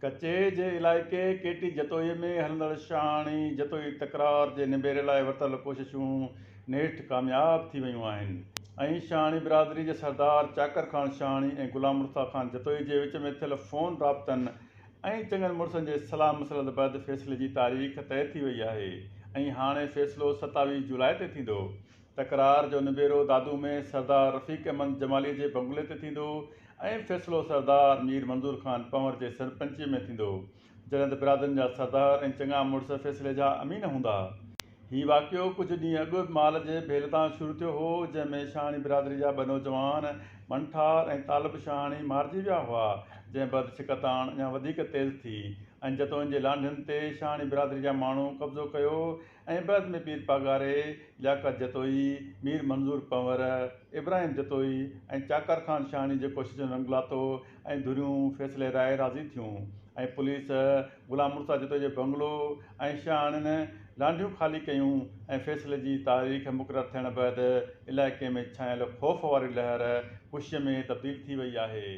ڪچي جي علائقي ڪيٽي جتوئي ۾ هلندڙ شاهاڻي جتوئي تڪرار جي نبيري لاء ورتل ڪوششون نيٺ ڪامياب ٿي ويون آهن ۽ شاهاڻي برادري جي سردار چاڪر خان شاهاڻي ۽ غلام مرتضيٰ خان جتوئي جي وچ ۾ ٿيل فون رابطن ۽ چڱن مڙسن جي صلاح مصلحت بعد فيصلي جي تاريخ طئي ٿي وئي آهي ۽ هاڻي فيصلو 27 جولاء تي ٿيندو. تڪرار جو نبيرو دادو ۾ سردار رفيق احمد جمالي جي بنگلي تي ٿيندو ۽ فيصلو سردار مير منظور خان پنهور جي سرپئنچي ۾ ٿيندو، جڏهن ته برادرين جا سردار ۽ چڱا مڙس فيصلي جا امين هوندا. هي واقعو ڪجهه ڏينهن اڳ مال جي ڀيل تان شروع ٿيو هو، جنهن ۾ شاهاڻي برادري جا ٻه نوجوان منٺار ۽ طالب شاهاڻي مارجي ويا هئا، جنهن بعد ڇڪتاڻ اڃا وڌيڪ تيز ٿي ۽ جتوئين جي لانڍين تي شاهاڻي برادري جا ماڻهو قبضو ڪيو ۽ بعد ۾ پير پاڳاري، لياقت جتوئي، مير منظور پنهور، ابراهيم جتوئي ۽ چاڪر خان شاهاڻي جي ڪوششن رنگ لاتو ۽ ڌريون فيصلي راء راضي ٿيون ۽ پوليس غلام مرتضيٰ جتوئي جو بنگلو ۽ شاهاڻين لانڍيون خالي ڪيون ۽ فيصلي جي تاريخ مقرر ٿيڻ بعد علائقي ۾ ڇانيل خوف واري لهر خوشي ۾ تبديل ٿي وئي آهي.